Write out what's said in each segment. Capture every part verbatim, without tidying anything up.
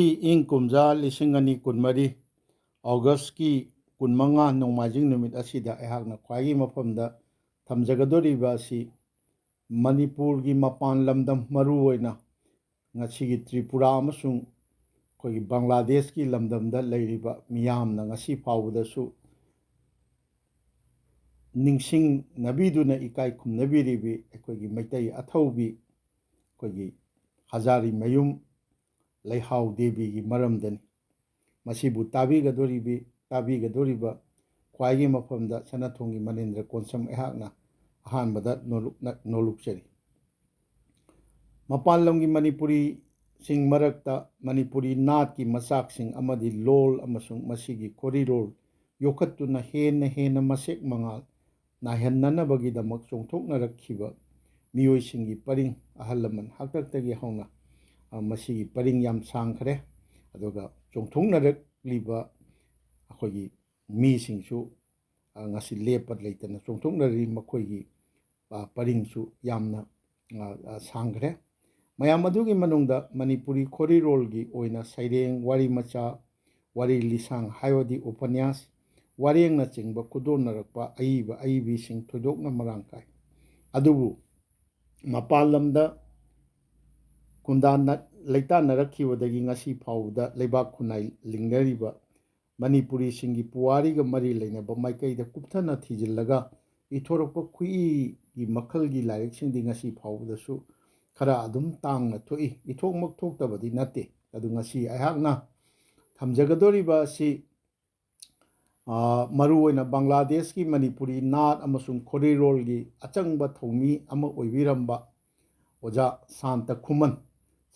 ꯏꯪ ꯀꯨꯝꯖꯥ ꯂꯤꯁꯤꯡ ꯑꯅꯤ ꯀꯨꯟꯃꯔꯤ ꯑꯣꯒꯁꯀꯤ ꯀꯨꯟꯃꯉꯥ ꯅꯣꯡꯃꯥꯏꯖꯤꯡ ꯅꯨꯃꯤꯠ ꯑꯁꯤꯗ ꯑꯩꯍꯥꯛꯅ ꯈ꯭ꯋꯥꯏꯒꯤ ꯃꯐꯝꯗ ꯊꯝꯖꯒꯗꯧꯔꯤꯕ ꯑꯁꯤ ꯃꯅꯤꯄꯨꯔꯒꯤ ꯃꯄꯥꯟ ꯂꯝꯗꯝ, ꯃꯔꯨꯑꯣꯏꯅ ꯉꯁꯤꯒꯤ ꯇ꯭ꯔꯤꯄꯨꯔꯥ ꯑꯃꯁꯨꯡ ꯑꯩꯈꯣꯏꯒꯤ ꯕꯪꯒ꯭ꯂꯥꯗꯦꯁꯀꯤ ꯂꯝꯗꯝꯗ ꯂꯩꯔꯤꯕ ꯃꯤꯌꯥꯝꯅ ꯉꯁꯤ ꯐꯥꯎꯕꯗꯁꯨ ꯅꯤꯡꯁꯤꯡꯅꯕꯤꯗꯨꯅ ꯏꯀꯥꯏ ꯈꯨꯝꯅꯕꯤꯔꯤꯕꯤ ꯑꯩꯈꯣꯏꯒꯤ ꯃꯩꯇꯩ ꯑꯊꯧꯕꯤ, ꯑꯩꯈꯣꯏꯒꯤ ꯍꯖꯥꯔꯤꯃꯌꯨꯝ ꯂꯩꯍꯥꯎ ꯗꯦꯕꯤꯒꯤ ꯃꯔꯝꯗꯅꯤ꯫ ꯃꯁꯤꯕꯨ ꯇꯥꯕꯤꯒꯗꯧꯔꯤꯕꯤ, ꯇꯥꯕꯤꯒꯗꯧꯔꯤꯕ ꯈ꯭ꯋꯥꯏꯒꯤ ꯃꯐꯝꯗ ꯁꯅꯥꯊꯣꯡꯒꯤ ꯃꯅꯤꯟꯗ꯭ꯔ ꯀꯣꯟꯁꯝ ꯑꯩꯍꯥꯛꯅ ꯑꯍꯥꯟꯕꯗ ꯅꯣꯂꯨꯛꯅ-, ꯅꯣꯂꯨꯛꯆꯔꯤ꯫ ꯃꯄꯥꯟ ꯂꯝꯒꯤ ꯃꯅꯤꯄꯨꯔꯤꯁꯤꯡ ꯃꯔꯛꯇ ꯃꯅꯤꯄꯨꯔꯤ ꯅꯥꯠꯀꯤ ꯃꯆꯥꯛꯁꯤꯡ ꯑꯃꯗꯤ ꯂꯣꯜ ꯑꯃꯁꯨꯡ ꯃꯁꯤꯒꯤ ꯈꯣꯔꯤꯔꯣꯜ ꯌꯣꯛꯈꯠꯇꯨꯅ ꯍꯦꯟꯅ ꯍꯦꯟꯅ ꯃꯁꯦꯛ ꯃꯉꯥꯜ ꯅꯥꯏꯍꯟꯅꯅꯕꯒꯤꯗꯃꯛ ꯆꯣꯡꯊꯣꯛꯅꯔꯛꯈꯤꯕ ꯃꯤꯑꯣꯏꯁꯤꯡꯒꯤ ꯄꯔꯤꯡ, ꯑꯍꯜ ꯂꯃꯟ ꯍꯥꯛꯇꯛꯇꯒꯤ ꯍꯧꯅ, ꯑ, ꯃꯁꯤꯒꯤ ꯄꯔꯤꯡ ꯌꯥꯝ ꯁꯥꯡꯈ꯭ꯔꯦ꯫ ꯑꯗꯨꯒ ꯆꯣꯡꯊꯣꯛꯅꯔꯛꯂꯤꯕ ꯑꯩꯈꯣꯏꯒꯤ ꯃꯤꯁꯤꯡꯁꯨ, ꯑ, ꯉꯁꯤ ꯂꯦꯞꯄ ꯂꯩꯇꯅ ꯆꯣꯡꯊꯣꯛꯅꯔꯤ꯫ ꯃꯈꯣꯏꯒꯤ, ꯑ, ꯄꯔꯤꯡꯁꯨ ꯌꯥꯝꯅ, ꯑ, ꯑ, ꯁꯥꯡꯈ꯭ꯔꯦ꯫ ꯃꯌꯥꯝ ꯑꯗꯨꯒꯤ ꯃꯅꯨꯡꯗ ꯃꯅꯤꯄꯨꯔꯤ ꯈꯣꯔꯤꯔꯣꯜꯒꯤ ꯑꯣꯏꯅ ꯁꯩꯔꯦꯡ, ꯋꯥꯔꯤ ꯃꯆꯥ, ꯋꯥꯔꯤ ꯂꯤꯁꯥꯡ ꯍꯥꯏꯕꯗꯤ ꯎꯄꯅ꯭ꯌꯥꯁ, ꯋꯥꯔꯦꯡꯅꯆꯤꯡꯕ ꯈꯨꯗꯣꯟꯅꯔꯛꯄ ꯑꯏꯕ ꯑꯏꯕꯤꯁꯤꯡ ꯊꯣꯏꯗꯣꯛꯅ ꯃꯔꯥꯡ ꯀꯥꯏ꯫ ꯑꯗꯨꯕꯨ ꯃꯄꯥꯟ ꯂꯝꯗ ꯈꯨꯟꯗꯥꯅ-, ꯂꯩꯇꯥꯟꯅꯔꯛꯈꯤꯕꯗꯒꯤ ꯉꯁꯤ ꯐꯥꯎꯕꯗ ꯂꯩꯕꯥꯛ ꯈꯨꯟꯅꯥꯏ ꯂꯤꯡꯅꯔꯤꯕ ꯃꯅꯤꯄꯨꯔꯤꯁꯤꯡꯒꯤ ꯄꯨꯋꯥꯔꯤꯒ ꯃꯔꯤ ꯂꯩꯅꯕ ꯃꯥꯏꯀꯩꯗ ꯀꯨꯞꯊꯅ ꯊꯤꯖꯤꯜꯂꯒ ꯏꯊꯣꯔꯛꯄ ꯈꯨꯏꯒꯤ ꯃꯈꯜꯒꯤ ꯂꯥꯏꯔꯤꯛꯁꯤꯡꯗꯤ ꯉꯁꯤ ꯐꯥꯎꯕꯗꯁꯨ ꯈꯔ ꯑꯗꯨꯝ ꯇꯥꯡꯅ ꯊꯣꯛꯏ꯫ ꯏꯊꯣꯛꯃꯛ ꯊꯣꯛꯇꯕꯗꯤ ꯅꯠꯇꯦ꯫ ꯑꯗꯨ ꯉꯁꯤ ꯑꯩꯍꯥꯛꯅ ꯊꯝꯖꯒꯗꯧꯔꯤꯕ ꯑꯁꯤ, ꯑ, ꯃꯔꯨꯑꯣꯏꯅ ꯕꯪꯒ꯭ꯂꯥꯗꯦꯁꯀꯤ ꯃꯅꯤꯄꯨꯔꯤ ꯅꯥꯠ ꯑꯃꯁꯨꯡ ꯈꯣꯔꯤꯔꯣꯜꯒꯤ ꯑꯆꯪꯕ ꯊꯧꯃꯤ ꯑꯃ ꯑꯣꯏꯕꯤꯔꯝꯕ ꯑꯣꯖꯥ ꯁꯥꯟꯇ ꯈꯨꯃꯟ,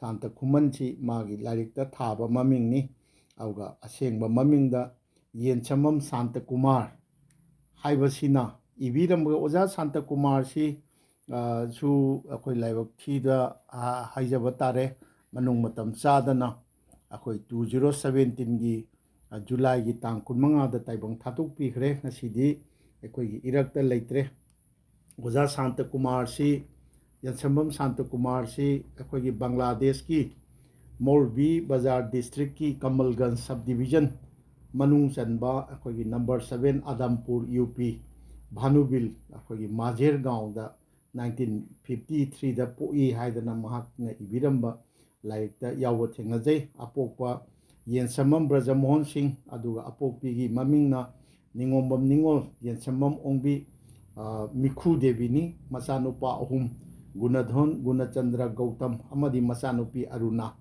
ꯁꯥꯟꯇ ꯈꯨꯃꯟꯁꯤ ꯃꯥꯒꯤ ꯂꯥꯏꯔꯤꯛꯇ ꯊꯥꯕ ꯃꯃꯤꯡꯅꯤ꯫ ꯑꯗꯨꯒ ꯑꯁꯦꯡꯕ ꯃꯃꯤꯡꯗ ꯌꯦꯟꯁꯝꯕꯝ ꯁꯥꯟꯇ ꯀꯨꯃꯥꯔ ꯍꯥꯏꯕꯁꯤꯅ ꯏꯕꯤꯔꯝꯕ꯫ ꯑꯣꯖꯥ ꯁꯥꯟꯇ ꯀꯨꯃꯥꯔꯁꯤ, ꯑ, ꯁꯨ ꯑꯩꯈꯣꯏ ꯂꯥꯏꯕꯛ ꯊꯤꯗ, ꯑ, ꯍꯥꯏꯖꯕ ꯇꯥꯔꯦ꯫ ꯃꯅꯨꯡ ꯃꯇꯝ ꯆꯥꯗꯅ ꯑꯩꯈꯣꯏ two zero seventeenꯒꯤ, ꯑ, ꯖꯨꯂꯥꯏꯒꯤ ꯇꯥꯡ ꯀꯨꯟꯃꯉꯥꯗ ꯇꯥꯏꯕꯪ ꯊꯥꯗꯣꯛꯄꯤꯈ꯭ꯔꯦ꯫ ꯉꯁꯤꯗꯤ ꯑꯩꯈꯣꯏꯒꯤ ꯏꯔꯛꯇ ꯂꯩꯇ꯭ꯔꯦ꯫ ꯑꯣꯖꯥ ꯁꯥꯟꯇ ꯀꯨꯃꯥꯔꯁꯤ, ꯌꯦꯟꯁꯝꯕꯝ ꯁꯥꯟꯇ ꯀꯨꯃꯥꯔꯁꯤ ꯑꯩꯈꯣꯏꯒꯤ ꯕꯪꯒ꯭ꯂꯥꯗꯦꯁꯀꯤ ꯃꯧꯜꯚꯤ ꯕꯖꯥꯔ ꯗꯤꯁꯇ꯭ꯔꯤꯛꯀꯤ ꯀꯃꯜꯒꯟꯖ ꯁꯕ ꯗꯤꯕꯤꯖꯟ ꯃꯅꯨꯡ ꯆꯟꯕ ꯑꯩꯈꯣꯏꯒꯤ ꯅꯝꯕꯔ ꯁꯕꯦꯟ ꯑꯗꯝꯄꯨꯔ ꯌꯨ ꯄꯤ ꯚꯥꯅꯨꯕꯤꯜ ꯑꯩꯈꯣꯏꯒꯤ ꯃꯥꯖꯦꯔ ꯒꯥꯎꯗ ꯅꯥꯏꯟꯇꯤꯟ ꯐꯤꯐꯇꯤ ꯊ꯭ꯔꯤꯗ ꯄꯣꯛꯏ ꯍꯥꯏꯗꯅ ꯃꯍꯥꯛꯅ ꯏꯕꯤꯔꯝꯕ ꯂꯥꯏꯔꯤꯛꯇ ꯌꯥꯎꯕ ꯊꯦꯡꯅꯖꯩ꯫ ꯑꯄꯣꯛꯄ ꯌꯦꯟꯁꯃꯝ ꯕ꯭ꯔꯖꯃꯣꯍꯟ ꯁꯤꯡ, ꯑꯗꯨꯒ ꯑꯄꯣꯛꯄꯤꯒꯤ ꯃꯃꯤꯡꯅ ꯅꯤꯉꯣꯝꯕꯝ ꯅꯤꯉꯣꯜ, ꯌꯦꯟꯁꯃꯝ ꯑꯣꯡꯕꯤ, ꯑ, ꯃꯤꯈꯨ ꯗꯦꯕꯤꯅꯤ꯫ ꯃꯆꯥꯅꯨꯄꯥ ꯑꯍꯨꯝ, ꯒꯨꯅꯙꯣꯟ, ꯒꯨꯅꯆꯟꯗ꯭ꯔ, ꯒꯧꯇꯝ ꯑꯃꯗꯤ ꯃꯆꯥꯅꯨꯄꯤ ꯑꯔꯨꯅꯥ꯫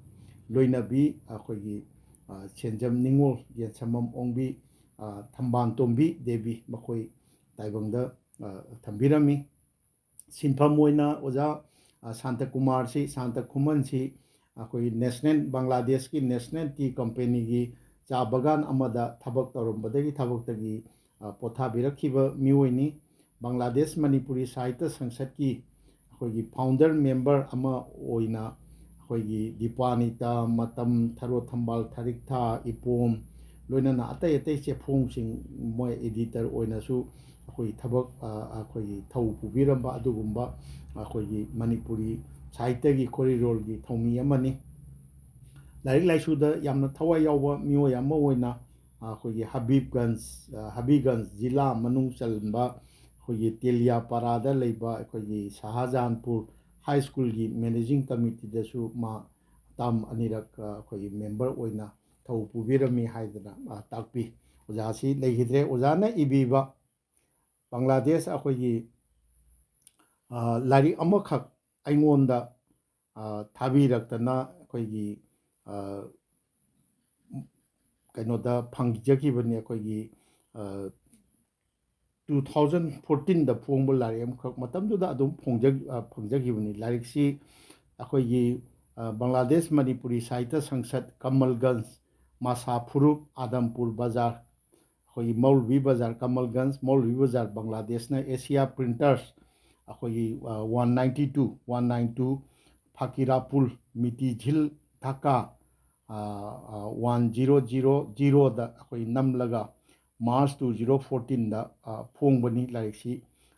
ꯂꯣꯏꯅꯕꯤ ꯑꯩꯈꯣꯏꯒꯤ, ꯑ, ꯁꯦꯟꯖꯝ ꯅꯤꯉꯣꯜ, ꯌꯦꯟꯁꯃꯝ ꯑꯣꯡꯕꯤ, ꯑ, ꯊꯝꯕꯥꯜ ꯇꯣꯝꯕꯤ ꯗꯦꯕꯤ, ꯃꯈꯣꯏ ꯇꯥꯏꯕꯪꯗ, ꯑ, ꯊꯝꯕꯤꯔꯝꯃꯤ꯫ ꯁꯤꯟꯐꯝ ꯑꯣꯏꯅ ꯑꯣꯖꯥ, ꯑ, ꯁꯥꯟꯇ ꯀꯨꯃꯥꯔꯁꯤ, ꯁꯥꯟꯇ ꯈꯨꯃꯟꯁꯤ ꯑꯩꯈꯣꯏꯒꯤ ꯅꯦꯁꯅꯦꯜ, ꯕꯪꯒ꯭ꯂꯥꯗꯦꯁꯀꯤ ꯅꯦꯁꯅꯦꯜ ꯇꯤ ꯀꯝꯄꯦꯅꯤꯒꯤ ꯆꯥ ꯕꯒꯥꯟ ꯑꯃꯗ ꯊꯕꯛ ꯇꯧꯔꯝꯕꯗꯒꯤ ꯊꯕꯛꯇꯒꯤ, ꯑ, ꯄꯣꯊꯥꯕꯤꯔꯛꯈꯤꯕ ꯃꯤꯑꯣꯏꯅꯤ꯫ ꯕꯪꯒ꯭ꯂꯥꯗꯦꯁ ꯃꯅꯤꯄꯨꯔꯤ ꯁꯥꯍꯤꯇ꯭ꯌ ꯁꯪꯁꯠꯀꯤ ꯑꯩꯈꯣꯏꯒꯤ ꯐꯥꯎꯟꯗꯔ ꯃꯦꯝꯕꯔ ꯑꯃ ꯑꯣꯏꯅ ꯑꯩꯈꯣꯏꯒꯤ ꯗꯤꯄꯥꯅꯤꯇꯥ, ꯃꯇꯝ, ꯊꯔꯣ ꯊꯝꯕꯥꯜ ꯊꯔꯤꯛꯊꯥ, ꯏꯄꯣꯝ, ꯂꯣꯏꯅꯅ ꯑꯇꯩ ꯑꯇꯩ ꯆꯦꯐꯣꯡꯁꯤꯡ ꯃꯣꯏ ꯑꯦꯗꯤꯇꯔ ꯑꯣꯏꯅꯁꯨ ꯑꯩꯈꯣꯏ ꯊꯕꯛ, ꯑ, ꯑꯩꯈꯣꯏꯒꯤ ꯊꯧ ꯄꯨꯕꯤꯔꯝꯕ ꯑꯗꯨꯒꯨꯝꯕ ꯑꯩꯈꯣꯏꯒꯤ ꯃꯅꯤꯄꯨꯔꯤ ꯁꯥꯍꯤꯇ꯭ꯌꯒꯤ ꯈꯣꯔꯤꯔꯣꯜꯒꯤ ꯊꯧꯃꯤ ꯑꯃꯅꯤ꯫ ꯂꯥꯏꯔꯤꯛ ꯂꯥꯏꯁꯨꯗ ꯌꯥꯝꯅ ꯊꯋꯥꯏ ꯌꯥꯎꯕ ꯃꯤꯑꯣꯏ ꯑꯃ ꯑꯣꯏꯅ ꯑꯩꯈꯣꯏꯒꯤ ꯍꯕꯤꯕꯒꯟꯖ, ꯑ, ꯍꯕꯤꯒꯟꯖ ꯖꯤꯂꯥ ꯃꯅꯨꯡ ꯆꯟꯕ ꯑꯩꯈꯣꯏꯒꯤ ꯇꯦꯂꯤꯌꯥꯄꯥꯔꯥꯗ ꯂꯩꯕ ꯑꯩꯈꯣꯏꯒꯤ ꯁꯍꯥꯖꯥꯟꯄꯨꯔ ꯍꯥꯏ ꯁ꯭ꯀꯨꯜꯒꯤ ꯃꯦꯅꯦꯖꯤꯡ ꯀꯃꯤꯇꯤꯗꯁꯨ ꯃꯥ ꯇꯥꯝ ꯑꯅꯤꯔꯛ, ꯑ, ꯑꯩꯈꯣꯏꯒꯤ ꯃꯦꯝꯕꯔ ꯑꯣꯏꯅ ꯊꯧ ꯄꯨꯕꯤꯔꯝꯃꯤ ꯍꯥꯏꯗꯅ, ꯑ, ꯇꯥꯛꯄꯤ꯫ ꯑꯣꯖꯥꯁꯤ ꯂꯩꯈꯤꯗ꯭ꯔꯦ꯫ ꯑꯣꯖꯥꯅ ꯏꯕꯤꯕ ꯕꯪꯒ꯭ꯂꯥꯗꯦꯁ ꯑꯩꯈꯣꯏꯒꯤ, ꯑ, ꯂꯥꯏꯔꯤꯛ ꯑꯃꯈꯛ ꯑꯩꯉꯣꯟꯗ, ꯑ, ꯊꯥꯕꯤꯔꯛꯇꯅ ꯑꯩꯈꯣꯏꯒꯤ, ꯑ, ꯀꯩꯅꯣꯗ ꯐꯪꯖꯈꯤꯕꯅꯤ꯫ ꯑꯩꯈꯣꯏꯒꯤ, ꯑ, ꯇꯨ ꯊꯥꯎꯖꯟ ꯐꯣꯔꯇꯤꯟꯗ ꯐꯣꯡꯕ ꯂꯥꯏꯔꯤꯛ ꯑꯃꯈꯛ ꯃꯇꯝꯗꯨꯗ ꯑꯗꯨꯝ ꯐꯣꯡꯖ-, ꯑ, ꯐꯪꯖꯈꯤꯕꯅꯤ꯫ ꯂꯥꯏꯔꯤꯛꯁꯤ ꯑꯩꯈꯣꯏꯒꯤ, ꯑ, ꯕꯪꯒ꯭ꯂꯥꯗꯦꯁ ꯃꯅꯤꯄꯨꯔꯤ ꯁꯥꯍꯤꯇ꯭ꯌ ꯁꯪꯁꯠ, ꯀꯃꯜꯒꯟꯖ, ꯃꯥꯁꯥ ꯐꯨꯔꯨꯞ, ꯑꯥꯗꯝꯄꯨꯔ ꯕꯖꯥꯔ, ꯑꯩꯈꯣꯏꯒꯤ ꯃꯧꯂꯚꯤ ꯕꯖꯥꯔ, ꯀꯃꯜꯒꯟꯖ, ꯃꯧꯂꯚꯤ ꯕꯖꯥꯔ, ꯕꯪꯒ꯭ꯂꯥꯗꯦꯁꯅ ꯑꯦꯁꯤꯌꯥ ꯄ꯭ꯔꯤꯟꯇꯔꯁ, ꯑꯩꯈꯣꯏꯒꯤ, ꯑ, one ninety two, one nine two, Fakirapul, Motijheel, Dhaka, ꯑ, ꯑ, ꯋꯥꯟ ꯖꯤꯔꯣ ꯖꯤꯔꯣ ꯖꯤꯔꯣꯗ ꯑꯩꯈꯣꯏ ꯅꯝꯂꯒ ꯃꯥꯔꯆ ꯇꯨ ꯖꯤꯔꯣ ꯐꯣꯔꯇꯤꯟꯗ, ꯑ, ꯐꯣꯡꯕꯅꯤ꯫ ꯂꯥꯏꯔꯤꯛꯁꯤ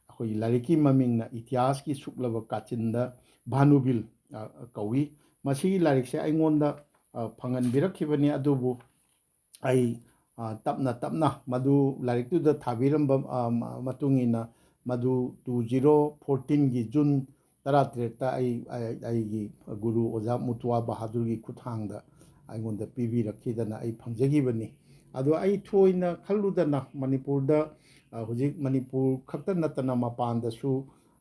ꯑꯩꯈꯣꯏꯒꯤ ꯂꯥꯏꯔꯤꯛꯀꯤ ꯃꯃꯤꯡꯅ ꯏꯇꯤꯍꯥꯁꯀꯤ ꯁꯨꯛꯂꯕ ꯀꯥꯆꯤꯟꯗ ꯚꯥꯅꯨꯕꯤꯜ, ꯑ, ꯀꯧꯏ꯫ ꯃꯁꯤꯒꯤ ꯂꯥꯏꯔꯤꯛꯁꯦ ꯑꯩꯉꯣꯟꯗ, ꯑ, ꯐꯪꯍꯟꯕꯤꯔꯛꯈꯤꯕꯅꯤ, ꯑꯗꯨꯕꯨ ꯑꯩ, ꯑ, ꯇꯞꯅ ꯇꯞꯅ ꯃꯗꯨ ꯂꯥꯏꯔꯤꯛꯇꯨꯗ ꯊꯥꯕꯤꯔꯝꯕ, ꯑ, ꯃ-, ꯃꯇꯨꯡ ꯏꯟꯅ ꯃꯗꯨ two zero fourteenꯒꯤ June ꯇꯔꯥꯇꯔꯦꯠꯇ ꯑꯩ, ꯑꯩ, ꯑꯩꯒꯤ ꯒꯨꯔꯨ ꯑꯣꯖꯥ ꯃꯨꯇꯨꯋꯥ ꯕꯍꯥꯗꯨꯔꯒꯤ ꯈꯨꯠꯊꯥꯡꯗ ꯑꯩꯉꯣꯟꯗ ꯄꯤꯕꯤꯔꯛꯈꯤꯗꯅ ꯑꯩ ꯐꯪꯖꯈꯤꯕꯅꯤ꯫ ꯑꯗꯣ ꯑꯩ ꯊꯣꯏꯅ ꯈꯜꯂꯨꯗꯅ ꯃꯅꯤꯄꯨꯔꯗ, ꯑ, ꯍꯧꯖꯤꯛ ꯃꯅꯤꯄꯨꯔ ꯈꯛꯇ ꯅꯠꯇꯅ ꯃꯄꯥꯟꯗꯁꯨ,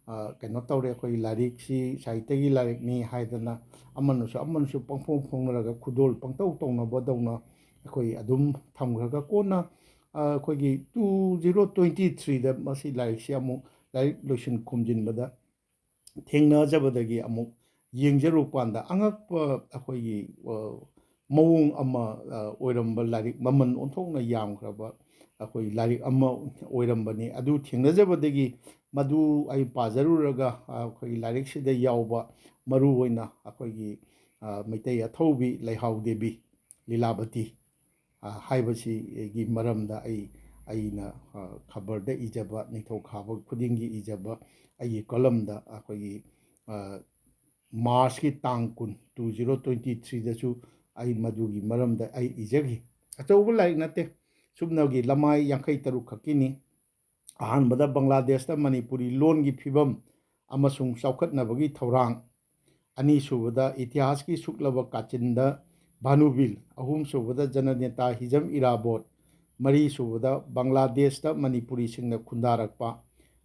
ꯑ, ꯀꯩꯅꯣ ꯇꯧꯔꯦ, ꯑꯩꯈꯣꯏꯒꯤ ꯂꯥꯏꯔꯤꯛꯁꯤ ꯁꯥꯍꯤꯇ꯭ꯌꯒꯤ ꯂꯥꯏꯔꯤꯛꯅꯤ ꯍꯥꯏꯗꯅ ꯑꯃꯅꯁꯨ ꯑꯃꯅꯁꯨ ꯄꯪꯐꯣꯡ ꯐꯣꯡꯅꯔꯒ ꯈꯨꯗꯣꯜ ꯄꯪꯇꯧ ꯇꯧꯅꯕꯗꯧꯅ ꯑꯩꯈꯣꯏ ꯑꯗꯨꯝ ꯊꯝꯈ꯭ꯔꯒ ꯀꯣꯟꯅ, ꯑ, ꯑꯩꯈꯣꯏꯒꯤ two zero twenty threeꯗ ꯃꯁꯤ ꯂꯥꯏꯔꯤꯛꯁꯤ ꯑꯃꯨꯛ ꯂꯥꯏꯔꯤꯛ ꯂꯣꯏꯁꯤꯟ ꯈꯣꯝꯖꯤꯟꯕꯗ ꯊꯦꯡꯅꯖꯕꯗꯒꯤ ꯑꯃꯨꯛ ꯌꯦꯡꯖꯔꯨꯕ ꯀꯥꯟꯗ ꯑꯉꯛꯄ ꯑꯩꯈꯣꯏꯒꯤ, ꯑ, ꯃꯑꯣꯡ ꯑꯃ, ꯑ, ꯑꯣꯏꯔꯝꯕ, ꯂꯥꯏꯔꯤꯛ ꯃꯃꯜ ꯑꯣꯟꯊꯣꯛꯅ ꯌꯥꯝꯈ꯭ꯔꯕ ꯑꯩꯈꯣꯏ ꯂꯥꯏꯔꯤꯛ ꯑꯃ ꯑꯣꯏꯔꯝꯕꯅꯤ꯫ ꯑꯗꯨ ꯊꯦꯡꯅꯖꯕꯗꯒꯤ ꯃꯗꯨ ꯑꯩ ꯄꯥꯖꯔꯨꯔꯒ, ꯑ, ꯑꯩꯈꯣꯏꯒꯤ ꯂꯥꯏꯔꯤꯛꯁꯤꯗ ꯌꯥꯎꯕ ꯃꯔꯨꯑꯣꯏꯅ ꯑꯩꯈꯣꯏꯒꯤ, ꯑ, ꯃꯩꯇꯩ ꯑꯊꯧꯕꯤ ꯂꯩꯍꯥꯎ ꯗꯦꯕꯤ ꯂꯤꯂꯥꯕꯇꯤ, ꯑ, ꯍꯥꯏꯕꯁꯤꯒꯤ ꯃꯔꯝꯗ ꯑꯩ, ꯑꯩꯅ, ꯑ, ꯈꯕꯔꯗ ꯏꯖꯕ, ꯅꯤꯡꯊꯧꯀꯥꯕ ꯈꯨꯗꯤꯡꯒꯤ ꯏꯖꯕ ꯑꯩꯒꯤ ꯀꯣꯂꯝꯗ ꯑꯩꯈꯣꯏꯒꯤ, ꯑ, Marchꯀꯤ ꯇꯥꯡ ꯀꯨꯟ, two zero twenty threeꯗꯁꯨ ꯑꯩ ꯃꯗꯨꯒꯤ ꯃꯔꯝꯗ ꯑꯩ ꯏꯖꯈꯤ꯫ ꯑꯆꯧꯕ ꯂꯥꯏꯔꯤꯛ ꯅꯠꯇꯦ, ꯁꯨꯞꯅꯒꯤ ꯂꯃꯥꯏ ꯌꯥꯡꯈꯩ ꯇꯔꯨꯛ ꯈꯛꯀꯤꯅꯤ꯫ ꯑꯍꯥꯟꯕꯗ ꯕꯪꯒ꯭ꯂꯥꯗꯦꯁꯇ ꯃꯅꯤꯄꯨꯔꯤ ꯂꯣꯟꯒꯤ ꯐꯤꯕꯝ ꯑꯃꯁꯨꯡ ꯆꯥꯎꯈꯠꯅꯕꯒꯤ ꯊꯧꯔꯥꯡ, ꯑꯅꯤꯁꯨꯕꯗ ꯏꯇꯤꯍꯥꯁꯀꯤ ꯁꯨꯛꯂꯕ ꯀꯥꯆꯤꯟꯗ ꯚꯥꯅꯨꯕꯤꯜ, ꯑꯍꯨꯝꯁꯨꯕꯗ ꯖꯅꯅꯦꯇꯥ ꯍꯤꯖꯝ ꯏꯔꯥꯕꯣꯠ, ꯃꯔꯤꯁꯨꯕꯗ ꯕꯪꯒ꯭ꯂꯥꯗꯦꯁꯇ ꯃꯅꯤꯄꯨꯔꯤꯁꯤꯡꯅ ꯈꯨꯟꯗꯥꯔꯛꯄ,